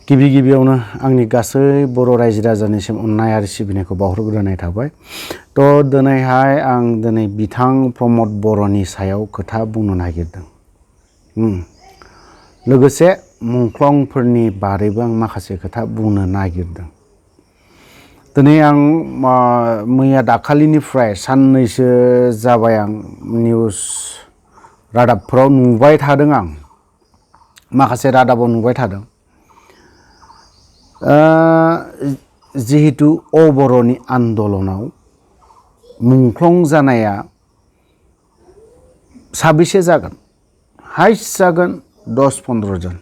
गिबि गिबियावनो आंनि गासै बर' रायजो राजानिसिम अननाय आरो सिबिनायखौ बावहरग्रोनाय थाबाय। थ' दिनैहाय आं बिथां प्रमद बर'नि सायाव खोथा बुंनो नागिरदों। लोगोसे मुंख्लंफोरनि बारैबो आं माखासे खोथा बुंनो नागिरदों। दिनै आं मैया दाखालिनिफ्राय साननैसो जाबाय आं निउस रादाबफोराव नुबाय थादों। आं माखासे रादाबाव नुबाय थादों। जिहेतु बर'नि आन्दलनाव मुंख्लं जानाया साबेसे जागोन? हाइस्ट जागोन 10-15 जन।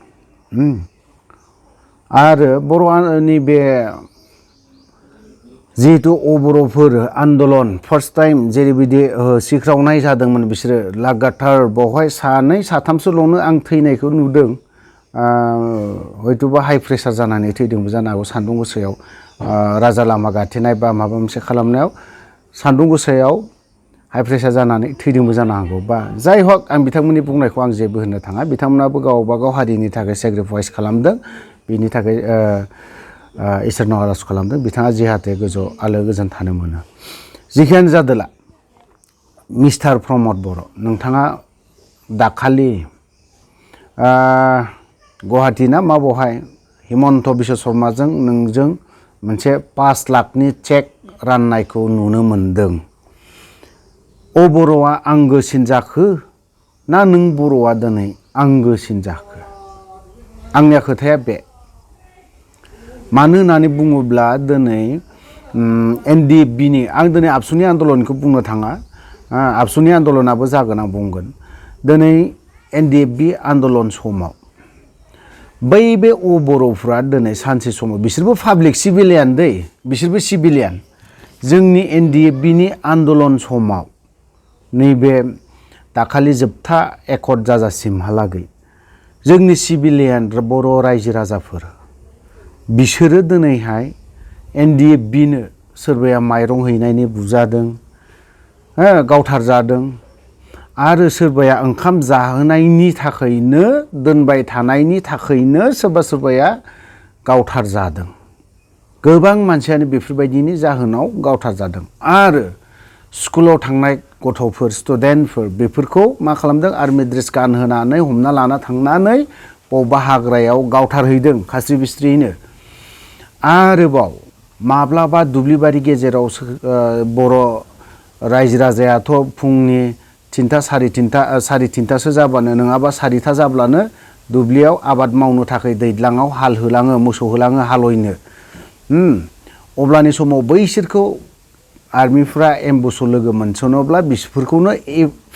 आरो बर'नि बे जिहेतु बर'फोर आन्दलन फार्स्ट टाइम जेरैबायदि सिख्रावनाय जादोंमोन, बिसोरो लागातार बेवहाय 2-3सोल'नो आं थैनायखौ नुदों। हयथ'बा हाइ प्रेसार जानानै थैदोंबो जानो हागौ। सान्दुं गोसायाव राजा लामा गाथेनाय बा माबा मोनसे खालामनायाव सान्दुं गोसायाव हाइ प्रेसार जानानै थैदोंबो जानो हागौ। बा जाय हक, आं बिथांमोननि बुंनायखौ आं जेबो होननो थाङा। बिथांमोनाबो गावबागाव हारिनि थाखाय सेक्रिफाइस खालामदों। बिनि थाखाय इसोरनाव आर'ज खालामदों बिथाङा जाहाथे गोजौ आलो गोजोन थानो मोनो। जिखियानो जादोला, मिस्टार प्रमद बर', नोंथाङा दाखालि गुवाहाटि ना मा बहाय हिमन्त बिश्व शर्माजों नोंजों मोनसे 5 लाखनि चेक राननायखौ नुनो मोनदों। बर'आ आंगोसिन जाखो ना नों बर'आ दिनै आंगोसिन जाखो? आंनिया खोथाया बे। मानो होननानै बुङोब्ला दिनै NDFB-नि, आं दिनै आबसुनि आन्दलनखौ बुंनो थाङा। आबसुनि आन्दलनाबो जागोन, आं बुंगोन। दिनै NDFB आन्दलन समाव बै बे बर'फ्रा दिनै सानसे समाव, बिसोरबो पाब्लिक सिभिलियान दै, बिसोरबो सिभिलियान। जोंनि NDFB-नि आन्दलन समाव नैबे दाखालि जोबथा एकर्ड जाजासिमहालागै जोंनि सिभिलियान बर' रायजो राजाफोर, बिसोरो दिनैहाय NDFB-नो सोरबाया माइरं हैनायनि बुजादों, गावथार जादों, आरो सोरबाया ओंखाम जाहोनायनि थाखायनो, दोनबाय थानायनि थाखायनो सोरबाया गावथार जादों। गोबां मानसियानो बेफोरबायदिनि जाहोनाव गावथार जादों। आरो स्कुलाव थांनाय गथ'फोर, स्टुडेन्टफोर, बेफोरखौ मा खालामदों? आर्मि ड्रेस गानहोनानै हमना लाना थांनानै बबेबा हाग्रायाव गावथारहैदों खास्रि बिस्रियैनो। आरोबाव माब्लाबा दुब्लिबारि गेजेराव बर' रायजो राजायाथ' फुंनि 3:30 जाबानो, नङाबा 4टा जाब्लानो दुब्लियाव आबाद मावनो थाखाय दैज्लाङाव हाल होलाङो, मोसौ होलाङो हालौनो। अब्लानि समाव बैसोरखौ आर्मिफ्रा एम्बुसआव लोगो मोनसनोब्ला बिसोरखौनो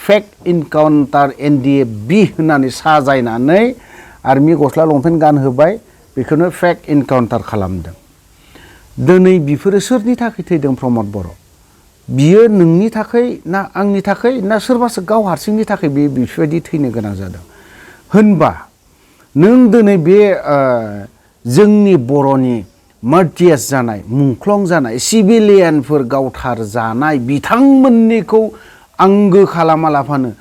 फेक इनकाउन्टार NDFB होननानै साजायनानै आर्मि गस्ला लंपेन्ट गानहोबाय, बेखौनो फेक इनकाउन्टार खालामदों। दिनै बिफोरो सोरनि थाखाय थैदों प्रमद बर'? बियो नोंनि थाखाय ना आंनि थाखाय ना सोरबासो गाव हारसिंनि थाखाय बे बेफोरबायदि थैनो गोनां जादों? होनबा नों दिनै बे जोंनि बर'नि मार्टियास जानाय, मुंख्लं जानाय, सिभिलियानफोर गावथार जानाय बिथांमोननिखौ आंगो खालामालाफानो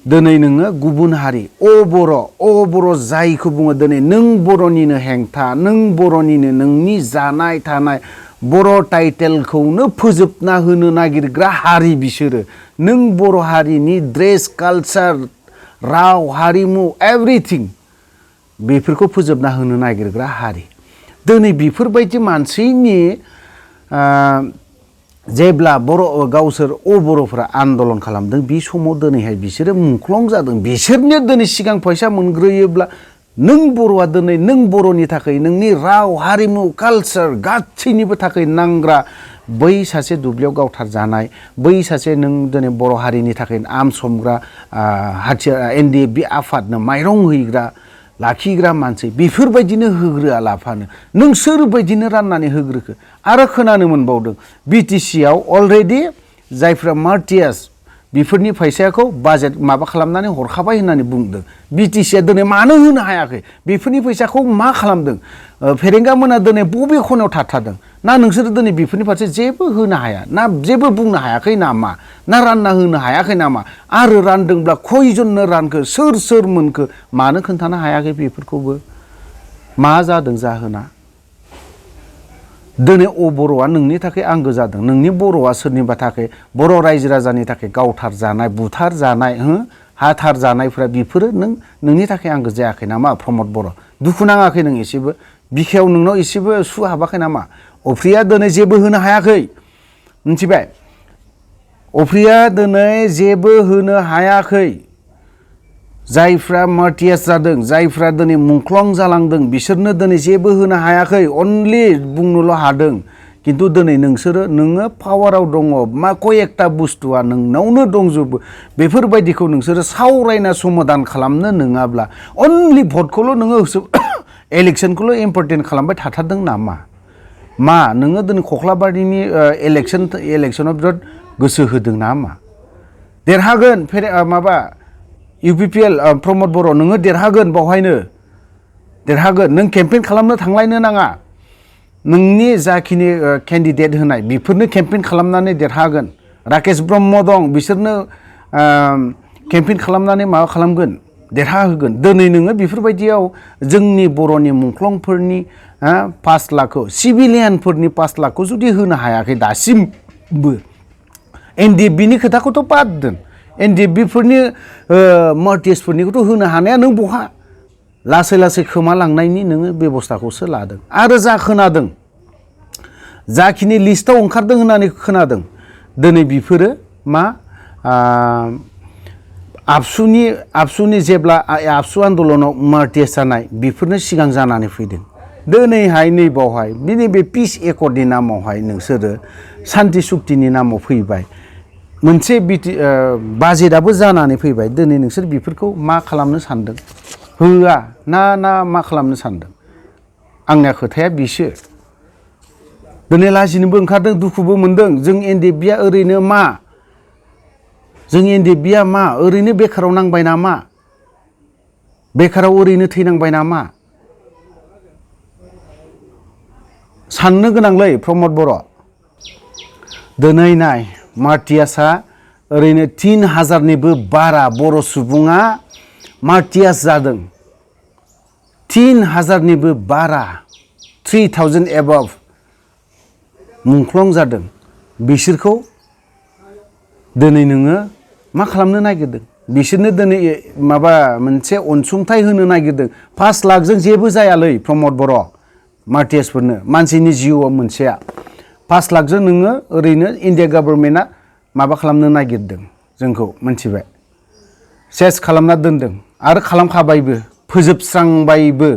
दिनै नोङो गुबुन हारि बर' जायखौ बुङो दिनै नों बर'निनो हेंथा, नों बर'निनो, नोंनि जानाय थानाय बर' टाइटेलखौनो फोजोबना होनो नागिरग्रा हारि बिसोरो। नों बर' हारिनि ड्रेस, कालचार, राव, हारिमु, एभ्रिथिं बेफोरखौ फोजोबना होनो नागिरग्रा हारि। दिनै बेफोरबायदि मानसिनि जेब्ला गावसोर बर'फोरा आन्दलन खालामदों, बे समाव दिनैहाय बिसोरो मुंख्लं जादों। बिसोरनो दिनै सिगां फैसा मोनग्रोयोब्ला नों बर'आ दिनै नों बर'नि थाखाय, नोंनि राव, हारिमु, कालचार गासैनिबो थाखाय नांग्रा बै सासे दुब्लियाव गावथार जानाय, बै सासे नों दिनै बर' हारिनि थाखाय आर्म्स हमग्रा हाथियार NDFB आफादनो माइरं हैग्रा, लाखिग्रा मानसि, बेफोरबायदिनो होग्रोआ लाफानो नों सोरबायदिनो राननानै होग्रोखो? आरो खोनानो मोनबावदों BTC-आव अलरेडि जायफ्रा मार्टियास, बेफोरनि फैसाखौ बाजेट माबा खालामनानै हरखाबाय होननानै बुंदों। BTC-आ दिनै मानो होनो हायाखै? बेफोरनि फैसाखौ मा खालामदों? फेरेंगा मोना दिनै बबे खनायाव थाथारदों? ना नोंसोर दिनै बेफोरनि फारसे जेबो होनो हाया, ना जेबो बुंनो हायाखै नामा? ना रानना होनो हायाखै नामा? आरो रानदोंब्ला खयजननो रानखो? सोर मोनखो? मानो खोन्थानो हायाखै बेफोरखौबो? मा जादों जाहोना दिनै बर'आ नोंनि थाखाय आंगो जादों नोंनि बर'आ सोरनिबा थाखाय बर' रायजो राजानि थाखाय गावथार जानाय बुथार जानाय हाथार जानायफ्रा बेफोरो नोंनि थाखाय आंगो जायाखै नामा प्रमद बर' दुखु नाङाखै नों एसेबो बिखायाव नोंनाव एसेबो सु हाबाखै नामा अफ्रिया दिनै जेबो होनो हायाखै मिथिबाय अफ्रिया दिनै जेबो होनो हायाखै जायफ्रा मार्टियास जादों जायफ्रा दिनै मुंख्लं जालांदों बिसोरनो दिनै जेबो होनो हायाखै अनलि बुंनोल' हादों किन्तु दिनै नोङो पावाराव दङ मा कयेकटा बुस्थुआ नोंनावनो दंजोबो बेफोरबायदिखौ नोंसोरो सावरायना समाधान खालामनो नङाब्ला अनलि भटखौल' नोङो इलेक्सनखौल' इम्परटेन्ट खालामबाय थाथारदों नामा मा नोङो दिनै कख्लाबारिनि इलेक्सनाव बिराद गोसो होदों नामा देरहागोन माबा UPPL प्रमद बर' नोङो देरहागोन बावहायनो देरहागोन नों केम्पेइन खालामनो थांलायनो नाङा नोंनि जाखिनि केन्डिडेट होनाय बेफोरनो केम्पेइन खालामनानै देरहागोन राकेश ब्रह्म दं बिसोरनो केम्पेइन खालामनानै माबा खालामगोन देरहाहोगोन दिनै नोङो बेफोरबायदियाव जोंनि बर'नि मुंख्लंफोरनि 5 लाखखौ सिभिलियानफोरनि 5 लाखखौ जुदि होनो हायाखै दासिमबो NDFBनि खोथाखौथ' बाद दोन NDFBफोरनि मार्टियासफोरनिखौथ' होनो हानाया नों बहा लासै लासै खोमालांनायनि नोङो बेबस्थाखौसो लादों आरो जा खोनादों जाखिनि लिस्टआव ओंखारदों होननानै खोनादों दिनै बेफोरो मा आबसुनि जेब्ला आबसु आन्दलनाव मार्टियास जानाय बेफोरनो सिगां जानानै फैदों दिनैहाय नैबावहाय बे पिस एकर्डनि नामावहाय नोंसोरो सान्ति सुक्तिनि नामाव फैबाय मोनसे बाजेटआबो जानानै फैबाय दिनै नोंसोर बेफोरखौ मा खालामनो सानदों होआ ना मा खालामनो सानदों आंनिया खोथाया बिसो दिनै लाजिनोबो ओंखारदों दुखुबो मोनदों जों NDFBआ ओरैनो मा जों NDFBआ मा ओरैनो बेखाराव नांबाय नामा बेखाराव ओरैनो थैनांबाय नामा साननो गोनांलै प्रमद बर' दिनै नाय मार्टियासआ ओरैनो 3000निबो बारा बर' सुबुङा मार्टियास जादों 3000निबो बारा 3000 एबभ मुंख्लं जादों बिसोरखौ दिनै नोङो मा खालामनो नागिरदों बिसोरनो दिनै माबा मोनसे अनसुंथाइ होनो नागिरदों 5 लाखजों जेबो जायालै प्रमद बर' मार्टियासफोरनो मानसिनि जिउआव मोनसेया 5 लाखजों नोङो ओरैनो इन्डिया गभर्नमेन्टआ माबा खालामनो नागिरदों जोंखौ मिथिबाय सेस खालामना दोनदों आरो खालामखाबायबो फोजोबस्रांबायबो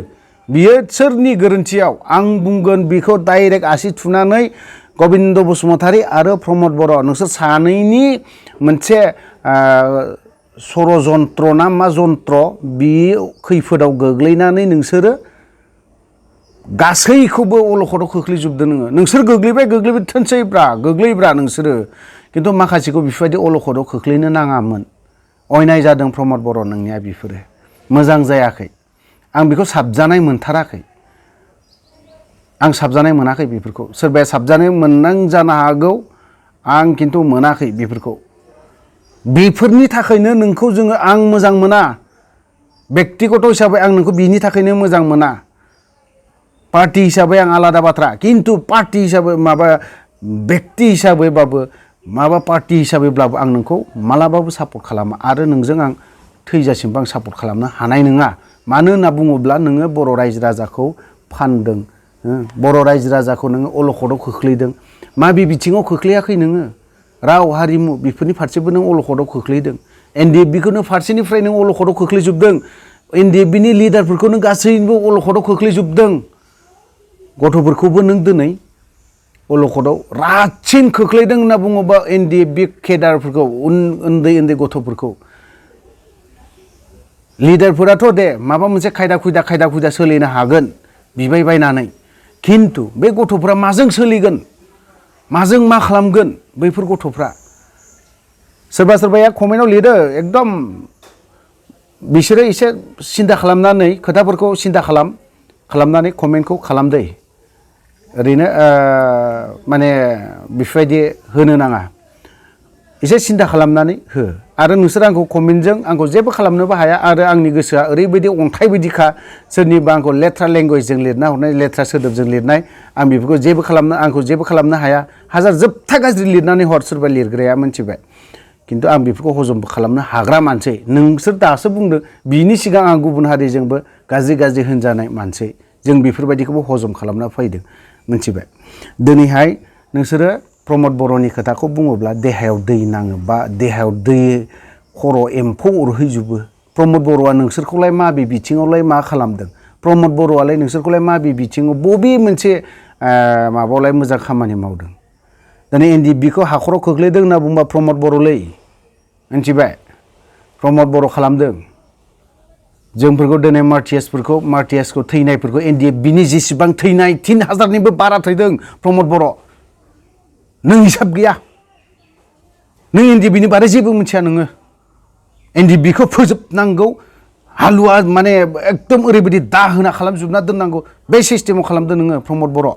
बियो सोरनि गोरोन्थियाव आं बुंगोन बेखौ डाइरेक्ट आसि थुनानै गबिन्द बसुमतारी आरो प्रमद बर' नोंसोर सानैनि मोनसे षड़यन्त्र ना मा जन्त्र बे खैफोदाव गोग्लैनानै नोंसोरो गासैखौबो अलखदाव खोख्लैजोबदों नोंसोर गोग्लैबाय थोनसैब्रा गोग्लैब्रा नोंसोरो किन्तु माखासेखौ बेफोरबायदि अलखदाव खोख्लैनो नाङामोन अयनाय जादों प्रमद बर' नोंनिया बेफोरो मोजां जायाखै आं बेखौ साबजानाय मोनथाराखै आं साबजानाय मोनाखै बेफोरखौ सोरबाया साबजानाय मोननां जानो हागौ आं किन्तु मोनाखै बेफोरखौ बेफोरनि थाखायनो नोंखौ जोङो आं मोजां मोना बेक्तिगत हिसाबै आं नोंखौ बिनि थाखायनो मोजां मोना पार्टी हिसाबै आं आलादा बाथ्रा किन्तु पार्टी हिसाबै माबा बेक्ति हिसाबैबाबो माबा पार्टी हिसाबैब्लाबो आं नोंखौ मालाबाबो सापर्ट खालामा आरो नोंजों आं थैजासिमबो आं सापर्ट खालामनो हानाय नङा मानो होनना बुङोब्ला नोङो बर' रायजो राजाखौ फानदों बर' रायजो राजाखौ नोङो अलखदाव खोख्लैदों माबे बिथिङाव खोख्लैयाखै नोङो राव हारिमु बेफोरनि फारसेबो नों अलखदाव खोख्लैदों NDFBखौनो फारसेनिफ्राय नों अलखदाव खोख्लैजोबदों NDFBनि लिडारफोरखौ नों गासैबो अलखदाव खोख्लैजोबदों गथ'फोरखौबो नों दिनै अलखदाव रासिन खोख्लैदों होनना बुङोबा NDFB केडारफोरखौ उन्दै गथ'फोरखौ लिडारफोराथ' दे माबा मोनसे खायदा खुयदा सोलिनो हागोन बिबाय बायनानै किन्तु बे गथ'फ्रा माजों सोलिगोन माजों मा खालामगोन बैफोर गथ'फ्रा सोरबाया कमेन्टआव लिरो एकदम बिसोरो एसे सिन्था खालामनानै खोथाफोरखौ सिन्था खालामनानै कमेन्टखौ खालामदै ओरैनो माने बेफोरबायदि होनो नाङा एसे सिन्था खालामनानै हो आरो नोंसोर आंखौ कमेन्टजों आंखौ जेबो खालामनोबो हाया आरो आंनि गोसोआ ओरैबायदि अन्थाइ बायदिखा सोरनिबा आंखौ लेथ्रा लेंगुवेजजों लिरना हरनाय लेथ्रा सोदोबजों लिरनाय आं बेफोरखौ आंखौ जेबो खालामनो हाया हाजार जोबथा गाज्रि लिरनानै हर सोरबा लिरग्राया मोनथिबाय खिन्थु आं बेफोरखौ हजम खालामनो हाग्रा मानसि नोंसोर दासो बुंदों बिनि सिगां आं गुबुन हारिजोंबो गाज्रि होनजानाय मानसि जों बेफोरबायदिखौबो हजम खालामना फैदों मोनथिबाय दिनैहाय नोंसोरो प्रमद बर'नि खोथाखौ बुङोब्ला देहायाव दै नाङो बा देहायाव दै खर' एम्फौ अरहैजोबो प्रमद बर'आ नोंसोरखौलाय माबे बिथिङावलाय मा खालामदों प्रमद बर'आलाय नोंसोरखौलाय माबे बिथिङाव बबे मोनसे माबायावलाय मोजां खामानि मावदों दिनै NDB-खौ हाखराव खोख्लैदों होनना बुंबा प्रमद बर'लै मिथिबाय प्रमद बर' खालामदों जोंफोरखौ दिनै मार्टियासखौ थैनायफोरखौ NDB-नि जेसेबां थैनाय 3000निबो बारा थैदों प्रमद बर' नों हिसाब गैया नों NDB-नि बारै जेबो मिथिया नोङो NDB-खौ फोजोबनांगौ हालुवा माने एकदम ओरैबायदि दाहोना खालामजोबना दोननांगौ बे सिस्टेमाव खालामदों नोङो प्रमद बर'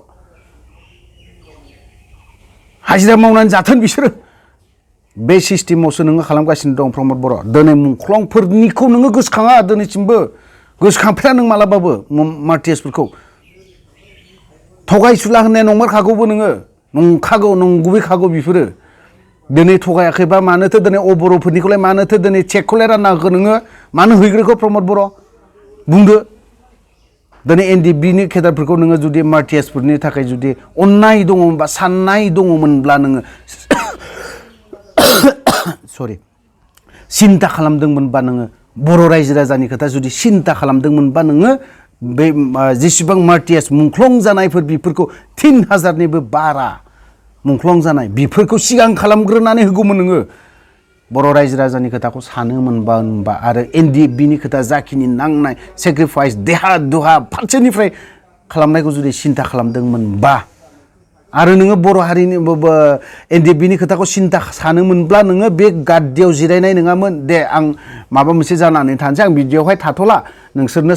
हाजिरा मावनानै जाथों बिसोरो बे सिस्टेमावसो नोङो खालामगासिनो दं प्रमद बर' दिनै मुंख्लंफोरनिखौ नोङो गोसोखाङा दिनैसिमबो गोसोखांफेरा नों मालाबाबो मार्टियासफोरखौ थगायसुला होननाय नंमारखागौबो नोङो नंखागौ नंगुबैखागौ बेफोरो दिनै थगायाखैबा मानोथो दिनै बर'फोरनिखौलाय मानोथो दिनै चेकखौलाय रानना होखो नोङो मानो हैग्रोखो प्रमद बर' बुंदो दिनै NDB-नि केडारफोरखौ नोङो जुदि मार्टियासफोरनि थाखाय जुदि अननाय दङमोनबा साननाय दङमोनब्ला नोङो सरि सिन्था खालामदोंमोनबा नोङो बर' रायजो राजानि खोथा जुदि सिन्था खालामदोंमोनबा नोङो बे जेसेबां मार्टियास मुंख्लं जानायफोर बेफोरखौ 3000निबो बारा मुंख्लं जानाय बेफोरखौ सिगां खालामग्रोनानै होगौमोन नोङो बर' रायजो राजानि खोथाखौ सानोमोनबा आरो NDB-नि खोथा जाखिनि नांनाय सेक्रिफाइस देहा दुहा फारसेनिफ्राय खालामनायखौ जुदि सिन्था खालामदोंमोनबा आरो नोङो बर' हारिनि NDB-नि खोथाखौ सिन्था सानोमोनब्ला नोङो बे गाद्दियाव जिरायनाय नङामोन दे आं माबा मोनसे जानानै थानोसै आं बिदियावहाय थाथ'ला नोंसोरनो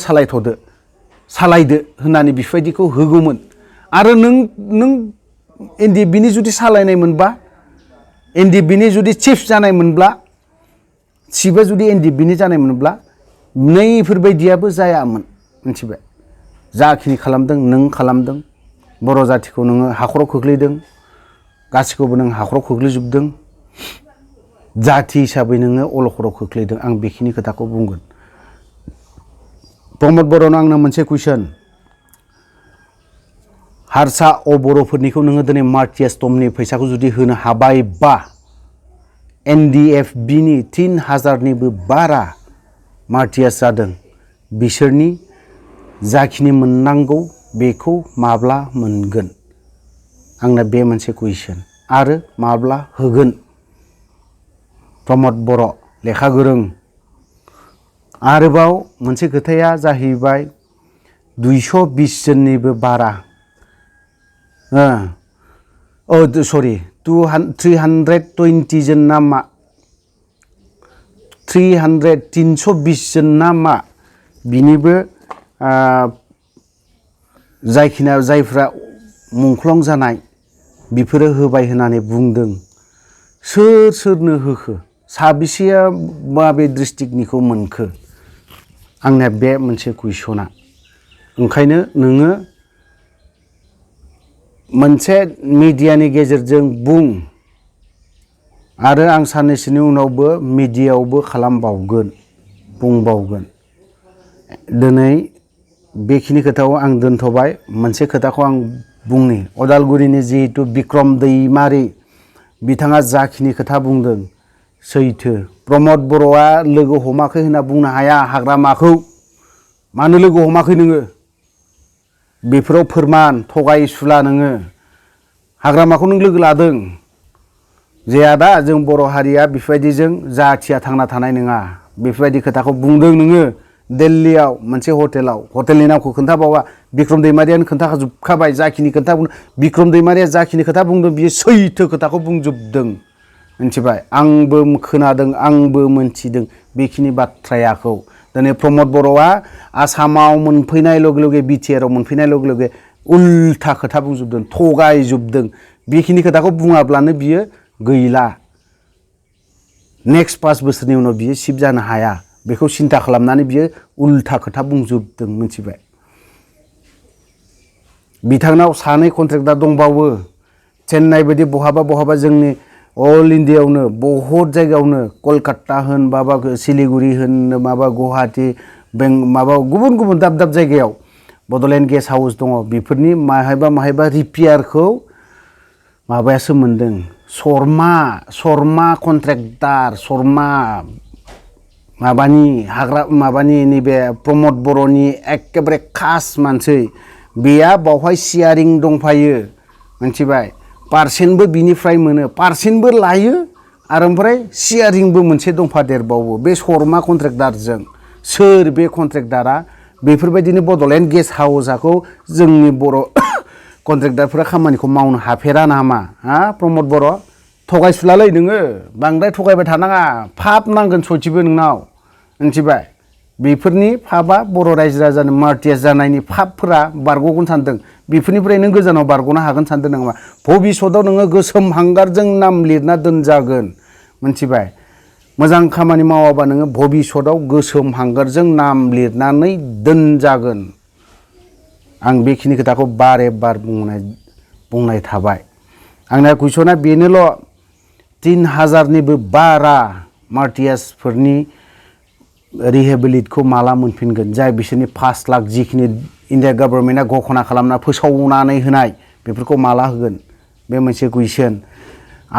सालायदो होननानै बेफोरबायदिखौ होगौमोन आरो नों NDB-नि जुदि सालायनाय मोनबा NDB-नि जुदि चिफ जानाय मोनब्ला चिफआ जुदि NDB-नि जानाय मोनब्ला नैफोरबायदियाबो जायामोन मिथिबाय जाखिनि खालामदों नों खालामदों बर' जाथिखौ नोङो हाखराव खोख्लैदों गासिखौबो नों हाखराव खोख्लैजोबदों जाथि हिसाबै नोङो अलखराव खोख्लैदों आं बेखिनि खोथाखौ बुंगोन प्रमद बर'नाव आंनो मोनसे कुइसन हारसा बर'फोरनिखौ नोङो दिनै मार्टियास टमनि फैसाखौ जुदि होनो हाबायबा NDFB-नि 3000निबो बारा मार्टियास जादों बिसोरनि जाखिनि मोननांगौ बेखौ माब्ला मोनगोन आंना बे मोनसे कुइसन आरो माब्ला होगोन प्रमद बर' लेखा गोरों आरोबाव मोनसे खोथाया जाहैबाय 220 जननिबो बारा 320 जन ना मा 320 जन ना मा बिनिबो जायफ्रा मुंख्लं जानाय बेफोरो होबाय होननानै बुंदों सोरनो होखो साबेसेया माबे डिस्ट्रिक्टनिखौ मोनखो आंना बे मोनसे कुइसना ओंखायनो नोङो मोनसे मिडियानि गेजेरजों बुं आरो आं साननैसोनि उनावबो मिडियायावबो खालामबावगोन बुंबावगोन दिनै बेखिनि खोथाखौ आं दोनथ'बाय मोनसे खोथाखौ आं बुंनि अदालगुरिनि जिहेतु बिक्रम दैमारि बिथाङा जाखिनि खोथा बुंदों सैथो प्रमद बर'आ लोगो हमाखै होनना बुंनो हाया हाग्रामाखौ मानो लोगो हमाखै नोङो बेफोराव फोरमान थगायसुला नोङो हाग्रामाखौ नों लोगो लादों जे आदा जों बर' हारिया बेफोरबायदिजों जाथिया थांना थानाय नङा बेफोरबायदि खोथाखौ बुंदों नोङो दिल्लीयाव मोनसे हटेलनि नामखौ खोन्थाबावा बिक्रम दैमारियानो खोन्थाखाजोबखाबाय जाखिनि खोथा बुंदों बिक्रम दैमारिया जाखिनि खोथा बुंदों बियो सैथो खोथाखौ बुंजोबदों मिथिबाय आंबो खोनादों आंबो मोनथिदों बेखिनि बाथ्रायाखौ दिनै प्रमद बर'आ आसामाव मोनफैनाय लगे लगे BTR-आव मोनफैनाय लगे लगे उल्था खोथा बुंजोबदों थगायजोबदों बेखिनि खोथाखौ बुङाब्लानो बियो गैला नेक्स्ट 5 बोसोरनि उनाव बियो चिफ जानो हाया बेखौ सिन्था खालामनानै बियो उल्था खोथा बुंजोबदों मिथिबाय बिथांनाव सानै कन्ट्रेक्टर दंबावो चेन्नाइ बायदि बहाबा जोंनि अल इन्डियायावनो बहुत जायगायावनो कलकाता होन माबा सिलिगुरि होन माबा गुवाहाटी माबा गुबुन दाब जायगायाव बडलेण्ड गेस्ट हाउस दङ बेफोरनि माहायबा रिपेयारखौ माबायासो मोनदों शर्मा कन्ट्रेक्टर शर्मा माबानि नैबे प्रमद बर'नि एकेबारे खास मानसि बेया बावहाय शेयारिं दंफायो मिथिबाय पार्सेन्टबो बिनिफ्राय मोनो पार्सेन्टबो लायो आरो ओमफ्राय शेयारिंबो मोनसे दंफादेरबावो बे शर्मा कन्ट्रेक्टरजों सोर बे कन्ट्रेक्टरा बेफोरबायदिनो बडलेण्ड गेस्ट हाउसखौ जोंनि बर' कन्ट्रेक्टरफोरा खामानिखौ मावनो हाफेरा नामा हा प्रमद बर' थगायसुलालै नोङो बांद्राय थगायबाय थानाङा फाप नांगोन सयथिबो नोंनाव मिथिबाय बेफोरनि फापा बर' रायजो राजानो मार्टियास जानायनि फापफोरा बारग'गोन सानदों बेफोरनिफ्राय नों गोजानाव बारग'नो हागोन सानदों नामा भबिष्यतआव नोङो गोसोम हांगारजों नाम लिरना दोनजागोन मिथिबाय मोजां खामानि मावाबा नोङो भबिष्यतआव गोसोम हांगारजों नाम लिरनानै दोनजागोन आं बेखिनि खोथाखौ बारे बार बुंनाय थाबाय आंना कुइसना बेनोल' 3000निबो बारा मार्टियासफोरनि रिहेबिलिटखौ माला मोनफिनगोन जाय बिसोरनि 5 लाख जिखिनि इन्डिया गभर्नमेन्टआ घोषणा खालामना फोसावनानै होनाय बेफोरखौ माला होगोन बे मोनसे कुइसन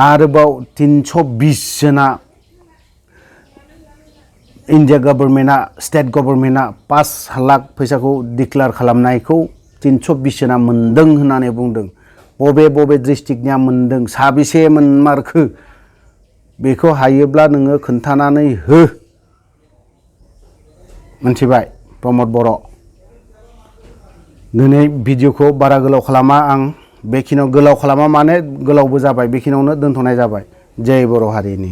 आरोबाव 320 जना इन्डिया गभर्नमेन्टआ स्टेट गभर्नमेन्टआ 5 लाख फैसाखौ डिक्लेयार खालामनायखौ 320 जना मोनदों होननानै बुंदों बबे डिस्ट्रिक्टनिया मोनदों साबेसे मोनमारखो बेखौ हायोब्ला नोङो खोन्थानानै हो मिथिबाय प्रमद बर' दिनै भिडिअखौ बारा गोलाव खालामा आं बेखिनियाव गोलाव खालामा माने गोलावबो जाबाय बेखिनियावनो दोनथ'नाय जाबाय जय बर' हारिनि